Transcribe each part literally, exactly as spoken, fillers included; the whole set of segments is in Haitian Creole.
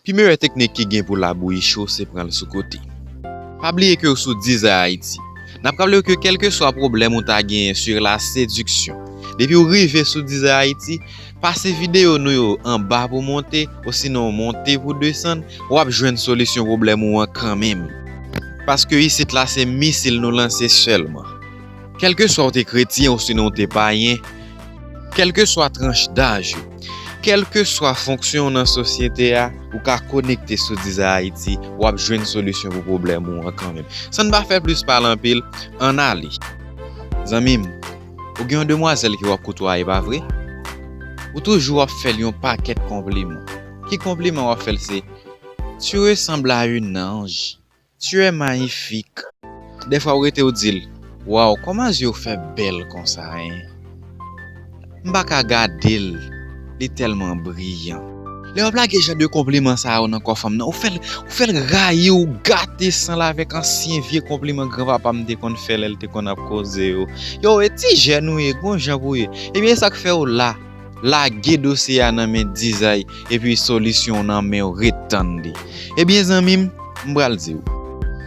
Pi meyè teknik ki gen pou labouyi cho se pran l sou kote. Pa bliye ke w sou Dizay Ayiti. N ap raple w ke kèlkeswa pwoblèm ou ta genyen sou la sediksyon, depi w rive sou Dizay Ayiti, pase videyo nou yo anba pou monte, osinon monte pou desann, w ap jwenn solisyon pwoblèm ou an kanmenm. Paske isit la se misil nou lanse sèlman. Kèlkeswa w te kretyen osinon w te payen, kèlkeswa tranch daj ou, kèlkeswa fonksyon w nan sosyete a, ou ka konekte sou Dizay Ayiti, w ap jwenn solisyon pou pwoblèm ou an kanmenm. San n pa fè plis pale anpil, ann ale. Zanmi m, ou gen yon demwazèl ke w ap kotwaye, pa vre? Ou toujou ap fè l yon pakèt konpliman. Ki konpliman w ap fè l se, "Tu ressembles à un ange. Tu es magnifique." Dèfwa ou rete ou di l, "Waw, kòman zye w fè bèl konsa, en? M pa ka gade l, li tèlman briyan." Lè w ap lage jan de konpliman sa yo nan kò fanm nan, ou fè l, ou fè l rayi w, gate san l avèk ansyen vye konpliman granpapa m te konn fè lè l te konn ap koze yo. Yo, e ti jèn ou ye, gon jan pou w ye. Ebyen, e sa k fè w la. Lage dosye a nan men Dizay, epi solisyon w nan men w, ret tann li. Ebyen, zanmi m, m pral di w.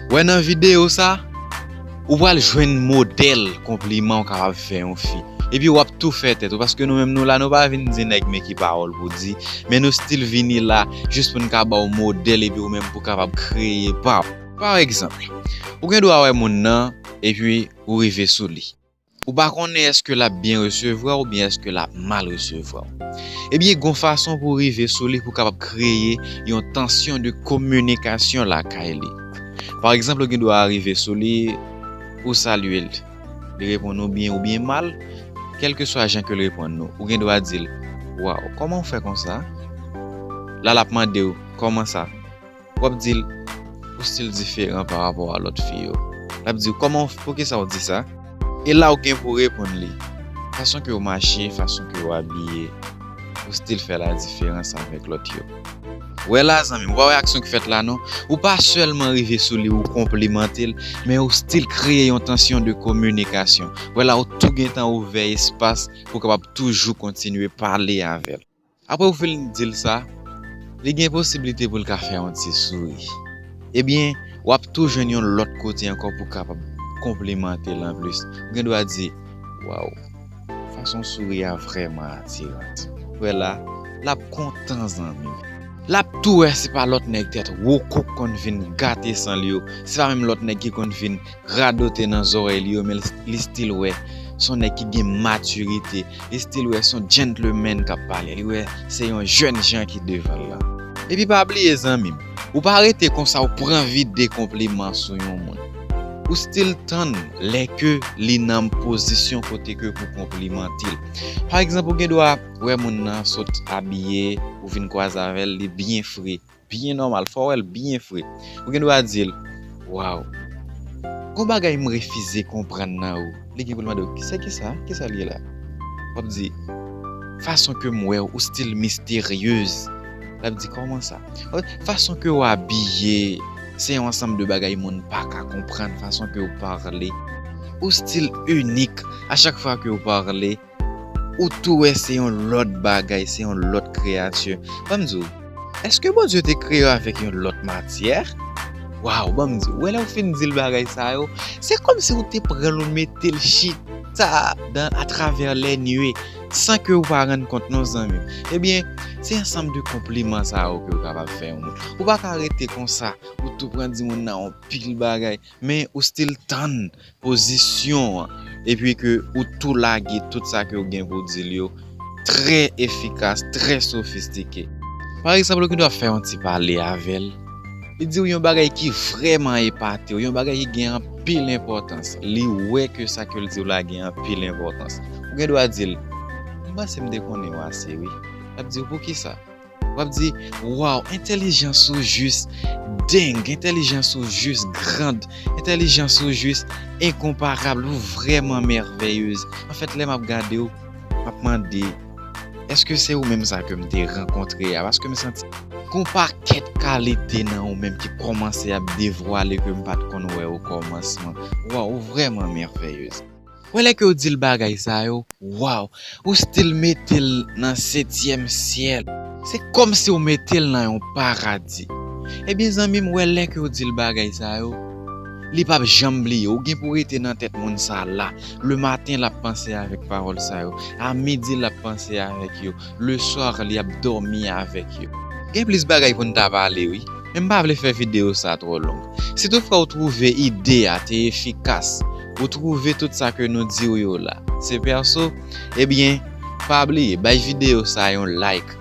Wè nan videyo sa, ou pral jwenn modèl konpliman w kapab fè yon fi. Epi w ap tou fè tèt ou, paske nou menm nou la, nou pa vin di nèg men ki pawòl pou di, men nou still vini la jis pou n ka ba w modèl epi ou menm pou kapab kreye pa w. Pa egzanp, ou gen dwa wè moun nan, epi ou rive sou li. Ou pa konnen èske l ap byen resevwa w oubyen èske l ap mal resevwa w. Ebyen, gon fason pou w rive sou li pou w kapab kreye yon tansyon de kominikasyon lakay li. Pa egzanp, ou gen dwa rive sou li, ou salye l. Li reponn ou byen oubyen mal, kèlkeswa jan ke l reponn ou, ou gen dwa di l, "Waw, kòman w fè konsa?" La, l ap mande w, "Kòman sa?" W ap di l, "Ou still diferan pa rapò a lòt fi yo." L ap di w, "Kòman w, poukisa w di sa?" E la ou gen pou w reponn li. Fason ke w mache, fason ke w abiye, ou still fè la diferans avèk lòt yo. Wè la, zanmi m, ou pa wè aksyon k fèt la non? Ou pa sèlman rive sou li, ou konplimante l, men ou still kreye yon tansyon de kominikasyon. Wè la, ou tou gentan ouvè espas pou w kapab toujou kontinye pale avè l. Apre ou fin di l sa, li gen posiblite pou l ka fè yon ti souri. Ebyen, w ap tou jwenn yon lòt kote ankò pou w kapab konplimante l anplis. Ou gen dwa di, "Waw, fason w souri a vrèman atiran." Wè la, l ap kontan, zanmi m. L ap tou wè se pa lòt nèg tèt wo kou k konn vin gate san l yo, se pa menm lòt nèg ki konn vin radote nan zòrèy li yo, men li still wè se yon nèg ki gen matirite, li still wè se yon gentleman k ap pale, li wè se yon jèn jan ki devan l lan. Epi pa bliye, zanmi m, ou pa rete konsa ou pran vide konpliman sou yon moun. Ou still tann lè ke li nan pozisyon kote ke pou konplimante l. Pa egzanp, ou gen dwa wè moun nan sot abiye, ou vin kwaze avè l, li byen fre, byen nòmal, fò w wè l byen fre. Ou gen dwa di l, "Waw, gon bagay m refize konprann nan ou." Li gen pou l mande w, "Kisa, kisa, kisa l ye la?" W ap di, "Fason ke m wè w, ou still misteryez." L ap di, "Kòman sa?" Fason ke w abiye, se yon ansanm de bagay moun pa ka konprann, fason ke w pale. Ou still inik. A chak fwa ke w pale, ou tou wè se yon lòt bagay, se yon lòt kreyati. Ban m di w, èske Bondye te kreye w avèk yon lòt matyè? Waw, ban m di w, wè lè w fin di l bagay sa yo, se kòmsi w te pran l ou mete l chita dan, atravè lè nwe, san ke w pa rann kont non, zanmi m. Ebyen, se ansanm de konpliman sa yo ke w kapab fè yon moun. Ou pa ka rete konsa, ou tou pran di moun nan yon pil bagay, men ou still tann pozisyon an, epi ke ou tou lage tout sa ke w gen pou w di l yo, trè efikas, trè sofistike. Pa egzanp, ou gen dwa fè yon ti pale avè l, li di w yon bagay ki vrèman epate w, yon bagay ki gen anpil enpòtans. Li wè ke sa ke l di w la gen anpil enpòtans. Ou gen dwa di l, "M panse m te konnen w ase, wi." L ap di w, "Poukisa?" W ap di, "Waw, entèlijans ou jis deng, entèlijans ou jis grand, entèlijans ou jis enkonparab, ou vrèman mèvèyez." Anfèt, lè m ap gade w, m ap mande, "Èske se ou menm sa ke m te rankontre a?" Paske m santi gon pakèt kalite nan ou menm ki kòmanse ap devwale ke m pa t konn wè o kòmansman. Waw, ou vrèman mèvèyez. Wè lè ke w di l bagay sa yo, waw, ou still mete l nan setyèm syèl. Se kòmsi w mete l nan yon paradi. Ebyen, zanmi m, wè lè ke w di l bagay sa yo, li p ap janm bliye. Ou gen pou rete nan tèt moun sa la. Le maten, l ap panse avèk pawòl sa yo. A midi, l ap panse avèk yo. Le soir, li ap dòmi avèk yo. Gen plis bagay pou n ta pale, wi. Men m pa vle fè videyo sa twò long. Si toutfwa w twouve ide a te efikas, ou twouve tout sa ke nou di w yo la, se pèso, ebyen, pa bliye, bay videyo sa yon like.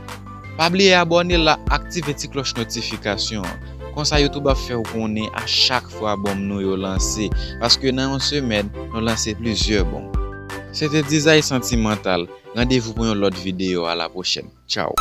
Pa bliye abòne la, aktive ti klòch notifikasyon an. Konsa YouTube ap fè w konnen a chak fwa bonm nou yo lanse. Paske nan yon semèn, nou lanse plizyè bonm. Se te Dizay Santimantal. Randevou pou yon lòt videyo. A la pwochèn. Tchaw.